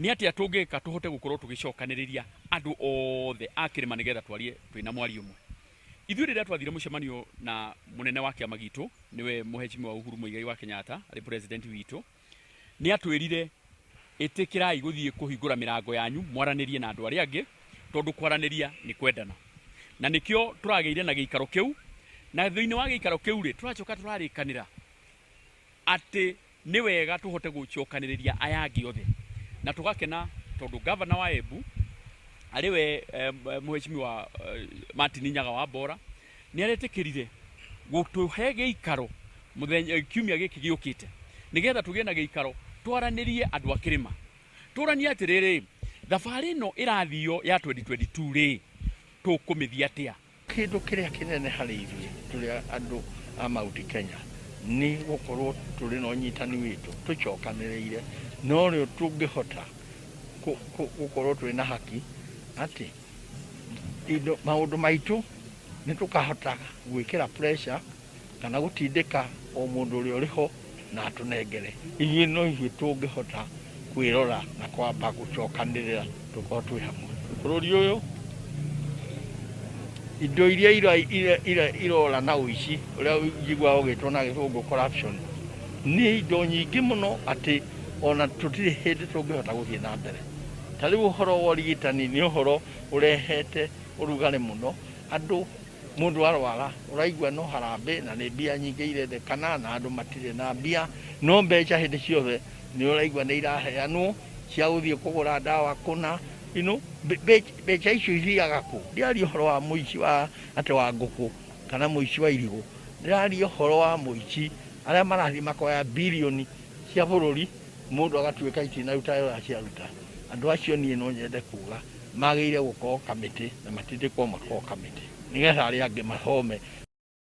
Nĩ atĩa tũngĩka tũhote gũkorwo tũgĩcokanĩrĩria andũ othe a kĩrĩma nĩgetha twarie twĩna mwario ũmwe? Ithuĩ rĩrĩa twathire mũcemanio na mũnene wa kĩama gitũ, nĩwe Mũheshimiwa Uhuru Muigai wa Kenyatta, arĩ president witũ, nĩ atwĩrire ĩtĩkĩrai gũthiĩ kũhingũra mĩrango yanyu mwaranĩrie na andũ arĩa angĩ, tondũ kwaranĩria nĩ kwendana. Na nĩkĩo tũragĩire na gĩikaro kĩu, na thĩinĩ wa gĩikaro kĩu rĩ, tũracoka tũrarĩkanĩra atĩ nĩ wega tũhote gũcokanĩrĩria aya angĩ othe. Na tũgakena tondũ gavana wa Embu arĩ we Mheshimiwa Martin Nyaga wa Mbora nĩ aretĩkĩrire gũtũhe gĩikaro mũthenya kiumia gĩkĩ gĩũkĩte nĩgetha tũgĩe na gĩikaro twaranĩrie andũ a kĩrĩma tũranie atĩrĩrĩ thabarĩ ĩno ĩrathio ya 2022 rĩ tũkũmĩthiĩ atĩa. Kĩndũ kĩrĩa kĩnene harĩ ithuĩ tũrĩ andũ a Mount Kenya nĩ gũkorwo tũrĩ na ũnyitani witũ tũcokanĩrĩire, norĩo tũngĩhota gũkorwo twĩ na haki atĩ indo maũndũ maitũ nĩ tũkahota gwĩkĩra pressure kana gũtindĩka o mũndũ ũrĩa ũrĩ ho na atũnengere. Ithuĩ no ithuĩ tũngĩhota kwĩrora na kwamba gũcokanĩrĩra tũkorwo twĩ hamwe. Bũrũri ũyũ indo iria irora na ũici ũrĩa njiguaga ũgĩtwo na gĩthũngũ corruption, nĩ indo nyingĩ mũno atĩ ona tũtirĩ hĩndĩ tũngĩhota gũthiĩ na mbere. Ta rĩu ũhoro wa ũrigitani nĩ ũhoro ũrehete ũrugarĩ mũno, andũ Mũndũ arwara ũraigua no harambĩ na nĩ mbia nyingĩ irendekana na andũ matirĩ na mbia, no mbeca hĩndĩ ciothe nĩ ũraigua nĩ iraheanwo cia gũthiĩ kũgũra ndawa kũna, you know, mbeca icio ithiaga kũ? Ndiraria ũhoro wa mũici wa atĩ wa ngũkũ kana mũici wa irigũ, ndĩraria ũhoro wa mũici arĩa marathiĩ makoya birioni cia bũrũri mũndũ agatuĩka itinaruta wĩra ciaruta. Andũ acio niĩ no nyende kuga magĩrĩire gũkorwo kamĩtĩ na matindĩkwo makorwo kamĩtĩ nĩgetha arĩa angĩ mathome.